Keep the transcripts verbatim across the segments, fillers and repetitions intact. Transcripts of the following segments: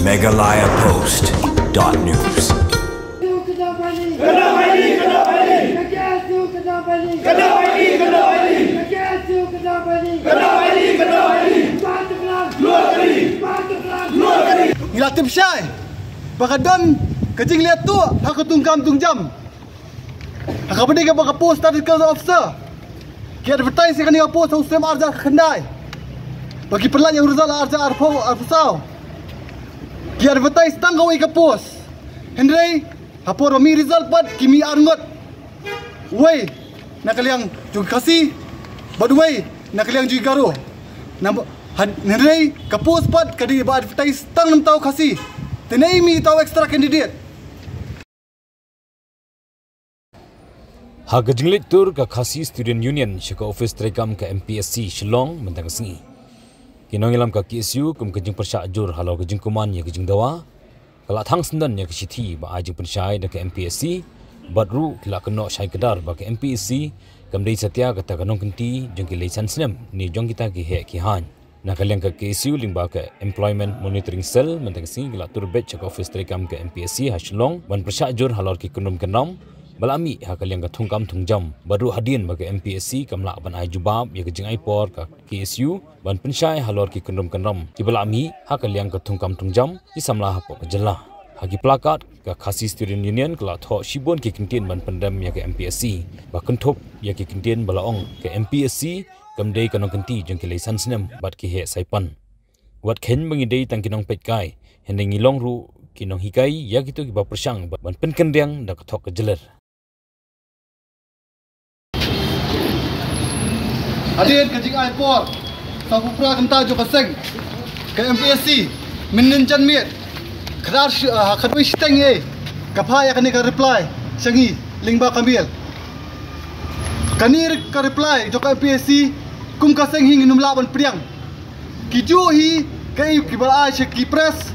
Meghalaya Post dot news. Ngi la tip shai ba ka don ka jingleh tuh ha ka tungkam tungjam. Ha kaba dei kaba ka post Statistical Officer, ki advertise ïa kane ka post ha u snem arhajar khyndai. Ba ki pynlait ïa u result arhajar arphew, arphew saw. Ki advertise tang kawei ka post. Hynrei ha por ba mih result pat ki mih ar ngut. Wei na ka liang jong ki Khasi bad wei na ka liang jong ki Garo. Namar, hynrei ka post pat ka dei ba advertise tang namar u Khasi. Te ngi mih uta u extra candidate. Ha ka jingleit tur ka Khasi Student Union sha ka office treikam ka M P S C Shillong mynta ka sngi, ki nongïalam ka K S U kum ka jingpyrshah jur halor ka jingkmen ïa ka jingdawa, ka la thang syndon ïa ka shithi ba ai jingpynshai da ka M P S C, bad ruh ki la kynnoh shai kdar ba ka M P S C kam dei satia kata ka nongkynti jong ki lei san snem ne jong kita ki heh ki haiñ. Na ka liang ka K S U lyngba ka Employment Monitoring Cell mynta ka sngi ki la tur beit sha ka office treikam ka M P S C ha Shillong ban pyrshah jur halor ki kynrum kynram ba la mih ha ka liang ka thungkam thungjam, bad ruh hadien ba ka M P S C kam lah ban ai jubab ïa ka jingai por ka K S U ban pynshai halor ki kynrum kynram kiba la mih ha ka liang ka thungkam thungjam, ki samla hapoh ka jylla. Ha ki placard ka Khasi Student Union ka la thoh shibun ki kyntien ban pyndem ïa ka M P S C, ba kynthup ïa ki kyntien ba la ong ka M P S C kam dei ka nongkynti jong ki lei san snem bad ki heh saipan. Wat kheiñ ba ngi dei tang ki nongpeitkai, hynrei ngi long ruh ki nonghikai ïa kito kiba pyrshang ban pynkynriang da ka thok ka jylliew. Hadien ka jingai por sawphew phra kynta jong ka seng, ka M P S C mynnin janmiet, kdar shi-, ah, khatwei shiteng eh, ka phah ïa kane ka reply sha ngi lyngba ka mail. Kane ka reply jong ka M P S C kum ka seng hi ngim lah ban pdiang. Ki ju hi kaei kiba la ai sha ki press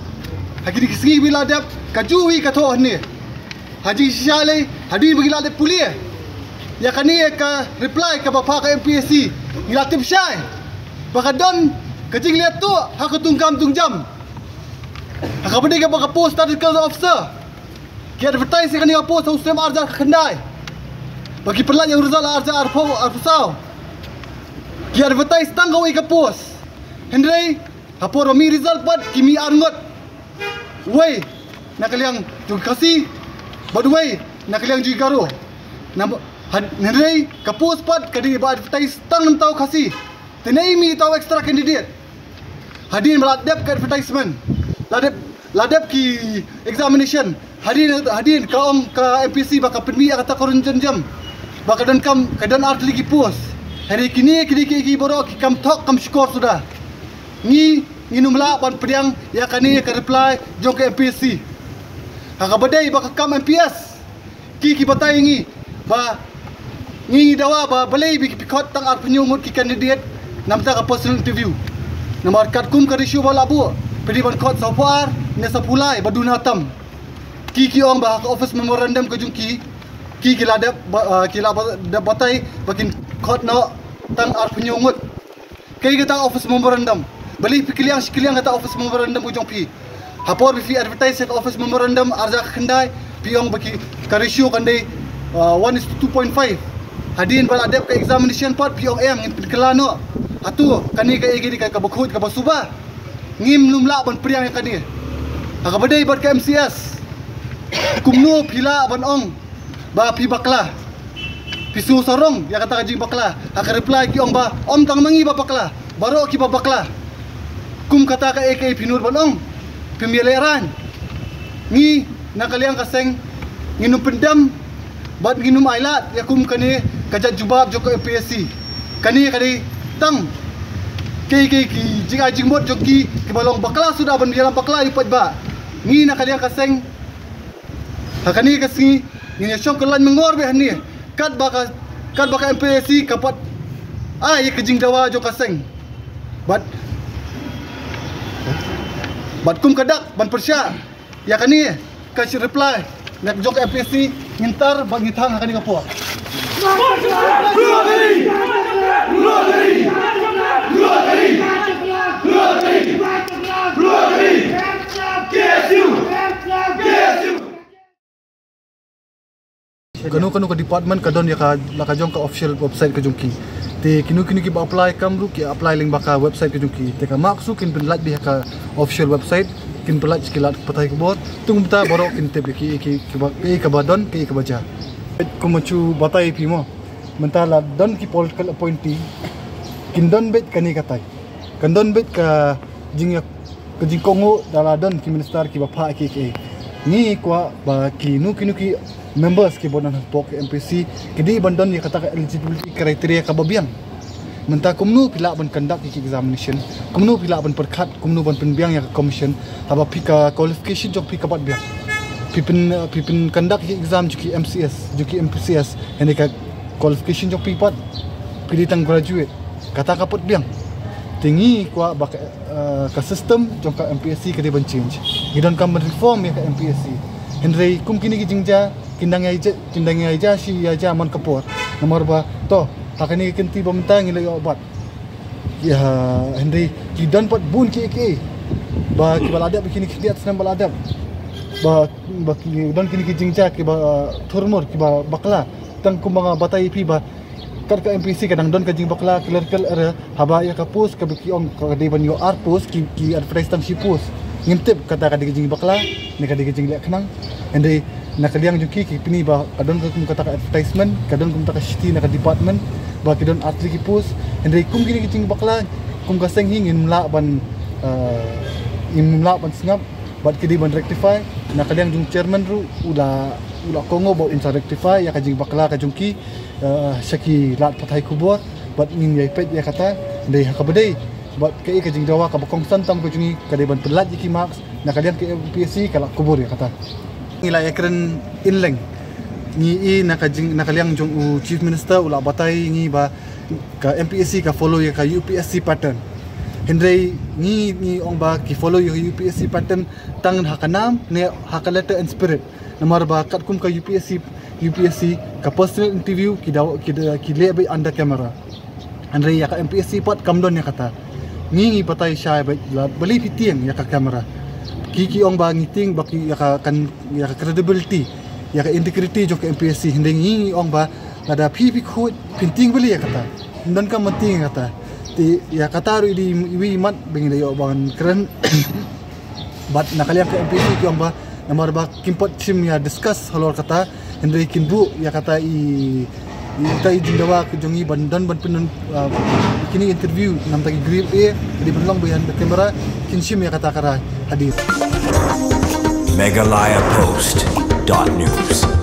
ha kine ki sngi ba la dep, ka ju hi ka thoh hangne. Ha jingshisha lei, hadien ba ngi la dep pule ïa kane ka reply kaba phah ka M P S C, ngi la tip shai ba ka don ka jingleh tuh ha ka tungkam tungjam. Ha kaba dei kaba ka post Statistical Officer, ki advertise ïa kane ka post ha u snem arhajar khyndai. Ba ki pynlait ïa u result arhajar arphew, arphew saw. Ki advertise tang kawei ka post. Hynrei ha por ba mih result pat ki mih ar ngut. Wei na ka liang jong ki Khasi bad wei na ka liang jong ki Garo. Namar, hynrei ka post pat ka dei ba advertise tang namar u Khasi. Te ngi mih uta u extra candidate. Hadien ba la dep ka advertisement, la dep, la dep ki examination, hadien, hadien ka ong ka M P S C ba ka pynmih ïa kata ka rung jam jam, ba ka donkam, ka don ar tylli ki post. Hynrei kine, kine ki, ki baroh ki kam thok kam shukor suda. Ngi, ngim lah ban pdiang ïa kane ka reply jong ka M P S C. Ha kaba dei ba ka kam M P S, ki, ki batai ngi ba ngi, ngi dawa ba balei ba ki pynkhot tang arphew hynñiew ngut ki candidate namar ka personal interview. Namar katkum ka ratio ba la buh, phi dei ban khot sawphew ar ne sawphew lai ba duna tam. Ki, ki ong ba ka office memorandum ka jong ki, ki, ki la dep ba, ah, ki la ba, dep batai ba kin khot noh tang arphew hynñiew ngut. Kaei kata office memorandum? Balei phi kylliang shi kylliang kata office memorandum ka jong phi? Ha por ba phi advertise ïa ka office memorandum arhajar khyndai, phi ong ba ki, ka ratio kan dei, ah, one is to two point five. Hadien ba la dep ka examination pat phi ong em, ngin pynkylla noh. Hato kane kaei ka dei ka, kaba khuid kaba suba? Ngim lah ban pdiang ïa kane. Ha kaba dei bad ka M C S, kumno phi lah ban ong ba phi bakla? Phi shu sarong ïa kata ka jingbakla. Ha ka reply ki ong ba ym tang ma ngi ba bakla, baroh kiba bakla. Kum kata kaei kaei phi nud ban ong? Phim ïalehrain. Ngi na ka liang ka seng ngin ym pyndem bad ngin ym ailad ïa kum kane ka jait jubab jong ka M P S C. Kane ka dei tang kaei kaei ki jingai jingmut jong ki, kiba long bakla suda ban ïalam bakla ïa u paidbah. Ngi na ka liang ka seng ha kane ka sngi ngin ïa shong kyllaiñ myngor beit hangne katba ka, katba ka M P S C ka pat ai ïa ka jingdawa jong ka seng. Bad, bad kum ka dak ban pyrshah ïa kane ka reply na jong ka M P S C, ngin tar bad ngin thang ha kane ka por. Kano kano ka department ka don ïa ka, la ka jong ka official website ka jong ki. Te kino kino kiba apply kam ruh ki apply lyngba ka website ka jong ki. Te ka marks ruh kin pynlait beit ha ka official website, kin pynlait ki lad pathai khubor. Te kumta baroh kin tip ïa ki, ki, kiba, ki kaba don, ki kaba jia. Kumba ju batai ïa phi mo. Mynta la don ki political appointee, kin don beit kane katai. Kan don beit ka jingïa, ka jingkohnguh da la don ki minister kiba phah kiei kiei. Ngi kwah ba kino kino ki members kiba don hapoh ka M P S C ki dei ban don ïa kata ka eligibility criteria kaba biang. Mynta kumno phi lah ban conduct ïa ki examination, kumno phi lah ban pyrkhat, kumno ban pynbiang ïa ka commission, haba phi ka qualification jong phi ka bat biang. Phi pyn, phi pyn conduct ïa ki exam jong ki M C S, jong ki M P S C, hynrei ka qualification jong phi pat, phi dei tang graduate. Kata ka pat biang. Te ngi kwah ba ka, eh, ka system jong ka M P S C ka dei ban change. Ngi donkam ban reform ïa ka M P S C. Hynrei kum kine ki jingjia kin dang ïai ja, kin dang ïai ja shi ïai ja man ka por. Namar ba to, ha kane ka kynti ba mynta ngi la ïoh bat. Ïa, hynrei ki don pat bun kiei kiei ba kiba la dep, kine ki khyndiat snem ba la dep. Ba, ba ki don kine ki jingjia kiba, eh, thurmur, kiba bakla. Tang kumba nga batai ïa phi ba kat ka M P S C ka dang don ka jingbakla clerical error, haba ïa ka post kaba ki ong ka dei ban ïoh ar post, ki, ki advertise tang shi post. Ngim tip kata ka dei ka jingbakla ne ka dei ka jingleh khnang. Hynrei na ka liang jong ki, ki pyni ba ka don ka kum kata ka advertisement, ka don kum kata ka shithi na ka department ba ki don ar tylli ki post. Hynrei kum kine ki jingbakla, kum ka seng hi ngim lah ban, eh, ngim lah ban sngap bad ki dei ban rectify. Na ka liang jong chairman ruh u la, u la kohnguh ba un sa rectify ïa ka jingbakla ka jong ki, eh, sha ki lad pathai khubor, bad ngin ïai peit ïa kata. Dei ha kaba dei bad kaei ka jingdawa kaba kongsan tam ka jong ngi, ka dei ban pynlait ïa ki marks. Na ka liang ka M P S C ka la kubur ïa kata. Ngi la ïakren inleng, ngi i na ka jing, na ka liang jong u Chief Minister, u la batai ngi ba ka M P S C ka follow ïa ka U P S C pattern. Hynrei ngi, ngi ong ba ki follow ïa ka U P S C pattern tang ha ka nam ne ha ka letter and spirit. Namar ba katkum ka U P S C, U P S C ka personal interview ki daw, ki da, ki leh beit under camera. Hynrei ïa ka M P S C pat kam don ïa kata. Ngi, ngi batai shai beit la balei phi tieng ïa ka camera. Ki, ki ong ba ngi tieng ba ki ïa ka, kan, ïa ka credibility, ïa ka integrity jong ka M P S C. Hynrei ngi, ngi ong ba lada phi, phi khuid, phin tieng balei ïa kata. Ym donkam ban tieng ïa kata. Te ïa kata ruh i dei iwei i mat ba ngi da ïoh ban kren bad na ka liang ka M P S C ki ong ba namar ba kim pat shim ïa discuss halor kata, hynrei kin buh ïa kata i, i kata i jingdawa ka jong ngi ban don ban pynlong, ah, kine interview namar ki group A, ka dei ban long behind the camera, kin shim ïa kata ka rai hadien. Meghalaya Post dot news.